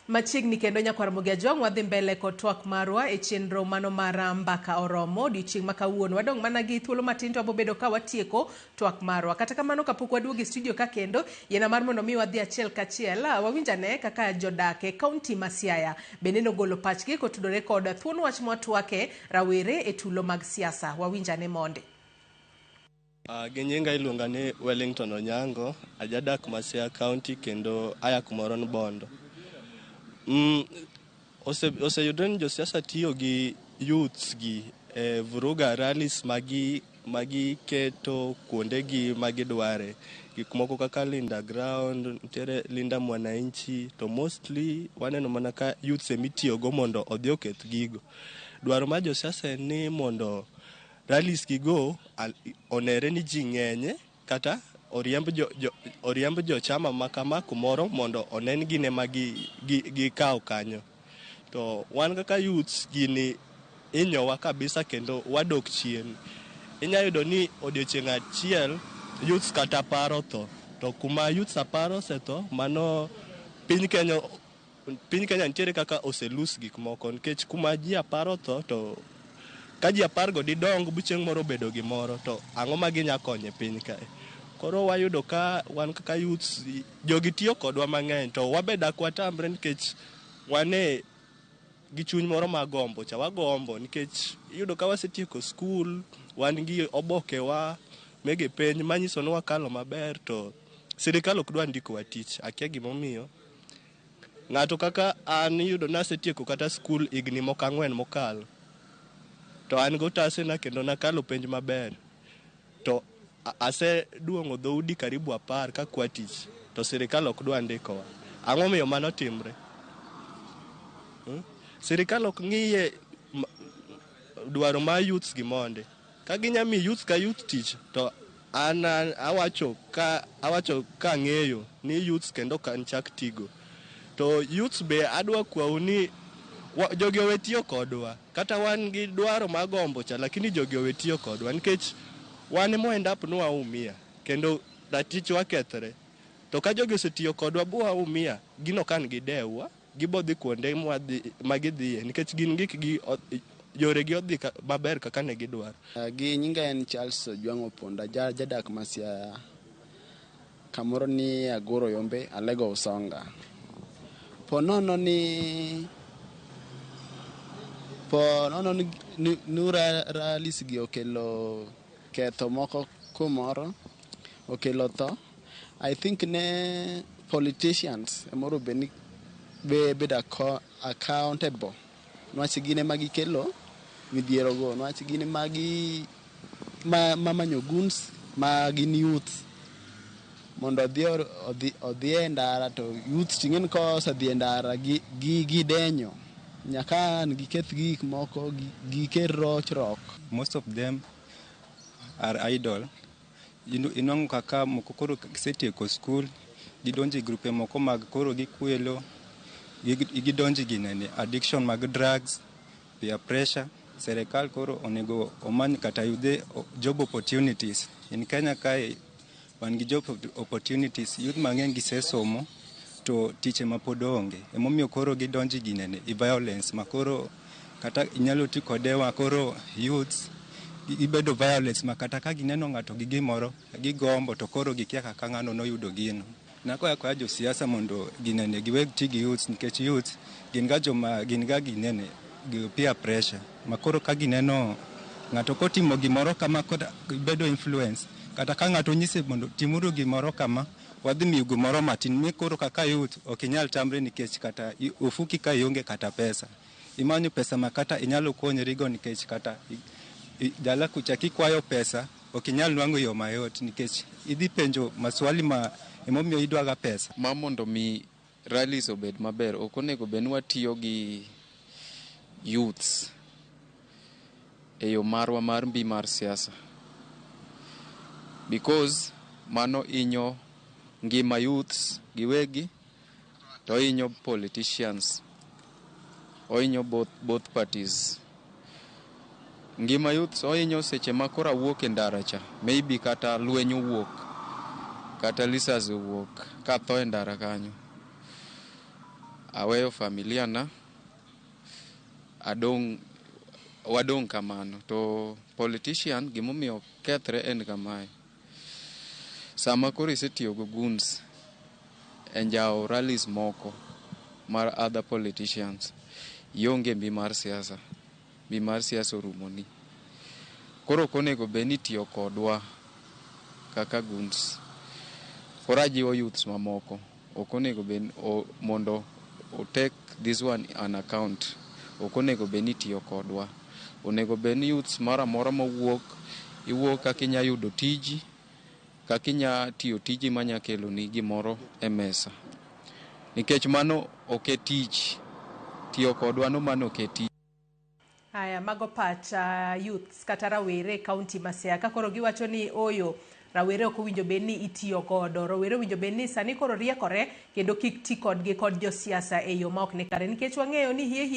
Machiegni kendo nyakwar Ramogi Ajwang' wadhi mbele kod twak marwa e chenro mano mar Mbaka Oromo. Odiochieng' ma kawuono wadong' mana gi thuolo matin to wabobedo ka watieko twak marwa. Kata kamano kapok waduogo e studio ka kendo, yiena mar mondo mi wadhi achiel kachiel wawinj ane kaka jodak e kaunti ma Siaya bende nogolo pachgi kotudore kod thuon wach mwatwake rawere e tulo mag siasa. Wawinj ane mondi. Gi nyinga iluonga ni Wellington Onyango, ajadak ma Siaya County kendo aya kumoro ni Bondo. Oseyudre ni josiasa tiyo gi youths gi e vuruga rallies magiketo kuondegi magidware. Gik moko kaka Linda Ground, nitiere Linda Mwananchi, to mostly waneno mana ka youths emitiyogo mondo odhi oketh gigo. Dwaro mar josiasa en ni mondo rallies gigo onere ni ji ng'enye kata oriemb jo chama ma kama kumoro mondo onen gin ema gikawo kanyo. To wan kaka youths gini inyowa kabisa kendo wadok chien. Inya yudo ni odiochieng' achiel youths kata 10 otho, to kuma youths 10 osetho, mano piny Kenya nitiere kaka ose lose gik moko nikech kuma ji 10 otho to ka ji 10 go didong bu chieng' moro obedo gimoro to ang'o ma ginya konyo e piny kae. Koro wayudo ka wan kaka youths jogi tiyo kodwa mang'eny to wabe dak watamre nikech wane gi chuny moro mar gombo cha wagombo nikech iyudo ka wasetieko skul wan gi obokewa mege penj manyiso ni wakalo maber to sirikal ok dwa ndikowa tich akia gimomiyo. Ng'ato kaka an iyudo nasetieko kata skul higni moko 4 mokalo to an gotasena kendo nakalo penj maber to aseduong'o dhoudi karibu 10 kakwa tich to sirikal ok dwa ndikowa. Ang'o momiyo mano timre? Sirikal ok ng'iye dwaro mar youths gi monde. Ka ginya miyo youth ka youth tich to an awacho ka ang'eyo ni youths kendo ok anchak tigo. To youths be adwa kwau ni jogi owe tiyo kodwa. Kata wan gi dwaro mar gombo cha lakini jogi owe tiyo kodwa nikech wan ema end up ni waumia kendo ratichwa kethre. To ka jogi osetiyo kodwa bu waumia, gino ok an gidewwa, gibo dhi kuonde magidhiye nikech gin gikgi yoregi odhi maber kaka ne gidwaro. Gi nyinga en Charles Ojwang' Oponda, jadak ma Siaya, kamoro ni Agoro Yombe, Alego Usonga. Po nono ni rallies gi okelo ketho moko kumoro, okelo tho. I think ne politicians emoro bed ni bedo accountable. Niwach gin ema gikelo midhiero go, niwach gin ema gi manyo goons ma gin youth mondo odhi e ndara to youth ting'eni kosedhi e ndara gidenyo nyaka an giketh gik moko gikel rochruok. Most of them are idle. Inwang'o kaka moko koro kisetieko skul gidonjo e grupe moko mag koro gikwelo, gidonjo e ginene addiction mag drugs, peer pressure. Serikal koro onego omany kata yudhe job opportunities. In Kenya kae wan gi job opportunities, youth mang'eny gisesomo to tich ema pod onge. Emomiyo koro gidonjo e ginene e violence ma koro kata inyalo ti kode ma koro youths gibedo violence ma kata ka gineno ng'ato gi gimoro gigombo to koro gikia kaka ng'ano noyudo gino. Nakwayo akwaya josiasa mondo ginene giweg ti gi youths nikech youths gin ga joma gin ga ginene gi peer pressure ma koro ka gineno ng'ato kotimo gimoro kama kata bedo influence kata ka ng'ato nyise mondo timuru gimoro kama wadhi miyo gimoro matin mi koro kaka youth ok inyal tamre nikech kata ofuki ka ionge kata pesa. Imanyo pesa ma kata inyalo konyorigo nikech kata dala kucha kikwayo pesa ok inyal nwang'o yo mayot nikech idhi penjo maswali ma emomiyo idwaga pesa. Ma mondo mi rallies obed maber ok onego bed ni watiyo gi youths e yo marwa mar mbi mar siasa because mano inyo ngima youths giwegi to inyo politicians, oinyo both parties. Ngima youths oinyo seche ma koro awuok e ndara cha, maybe kata lweny owuok, kata lisas owuok, katho e ndara kanyo. Aweyo familia na adong' wadong' kamano. To politician gimomiyo kethre en kamae. Sama koro isetiyo go goons e njawo rallies moko mar other politicians, ionge mbi mar siasa. Mbi mar siasa orumoni. Koro ok onego bed ni itiyo kodwa kaka goons. Koro ajiwo youths mamoko, ok onego bed mondo o take this one an account. Ok onego bed ni itiyo kodwa. Onego bed ni youths moro amora mawuok, iwuok kaka inya yudo tiji, kaka inya tiyo tiji manya keloni gimoro e mesa. Nikech mano ok e tich. Tiyo kodwa no mano ok e tich. Haya, mago pach youths kata rawere e kaunti ma Siaya. Ka koro giwacho ni oyo rawere ok owinjo bed ni itiyo godo. Rowere owinjo bed ni sani koro riekore kendo kik ti kodgi kod josiasa e yo ma ok ni kare. Nikech wang'eyo ni hie hie